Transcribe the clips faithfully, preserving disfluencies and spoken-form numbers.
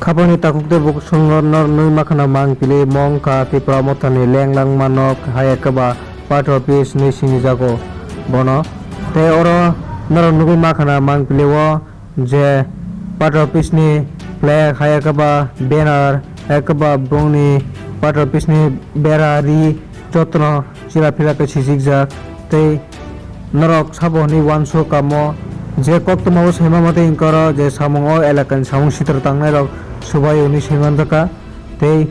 Khapangni takhuk tei bukhuk songno norok nugwi makhana mangpili mongkha Tipra Mothani lenglangma nok hai khe ba party office hinwi sinijago bono. Tei oro norok nugwi makhana mangpili o je party office ni flag hai khe ba banner hai khe ba bongni party office ni bera ri jotono chila phila khe sijikjak tei norok sabo hwnwi uansuk kamo je koktwmao saima mate hinkhe oro je samung o elakani samung sitra tangnai rok swbai hwnwi saimanjakha tei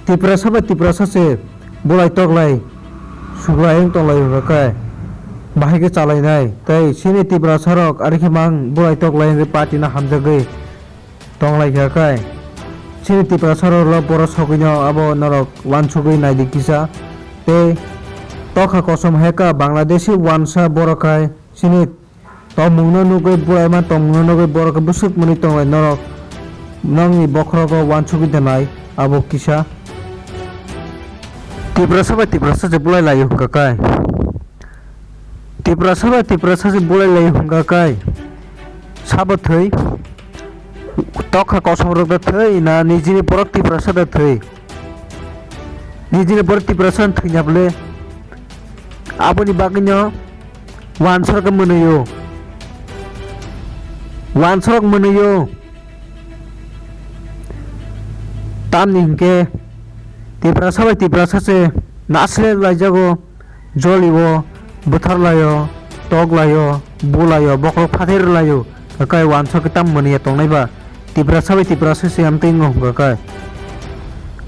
Tiprasa bai Tiprasa se bulai toklai suglai wng tonglai hwnkha khe bahai khe chalainai tei chini Tiprasa rok ari khe mang bulai toklai wngwi party no hamjagwi tonglaikha khe chini Tiprasa rok borok sogwino abo norok uansugwi naidi kisa tei tokha kosom heka Bangladeshi uansa borok hai chini tongmungno nugwi bulaima tongmungno nugwi borok bwswk mwnwi tonglai norok nokni bokhorogo uansugwi tongnai abo kisa Tiprasa bai Tiprasa se bulai laio hwnkha khe. Tiprasa bai Tiprasa se bulai lai hwnkha khe sabo thwi tokha kosom rok da thwi na nijini borok Tiprasa da thwi nijini borok Tiprasa thwina bole aboni bagwino uansarok mwnwio uansarok mwnwio tamni hinkhe Tiprasa bai Tiprasa se nasilai laijago. Jolio, bwtharlaio, toklaio, bulaio, bokhorok phathairwlaio, kakai uansuk khe tamo mwnwi ya tongnai ba? Tiprasa bai Tiprasa se amtwi wngkha kakai.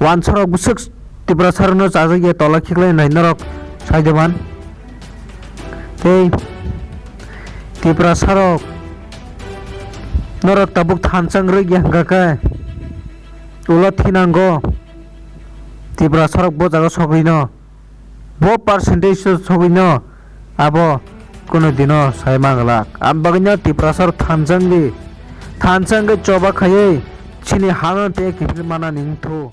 Uansarok bwswk Tiprasarokno chajak ya tola khiklai nai norok saidoman. Tei Tiprasarok norok tabuk thansa wngwi ya hwnkha khe ulo thinango Tiprasarok bo jaga sogwino. Bo percentage o sogwino abo kuno dino sai manglak. Am bagwino Tiprasa rok thansa wngwi, thansa wngwi choba khaiwi chini hano tei kiphil manani wngthu.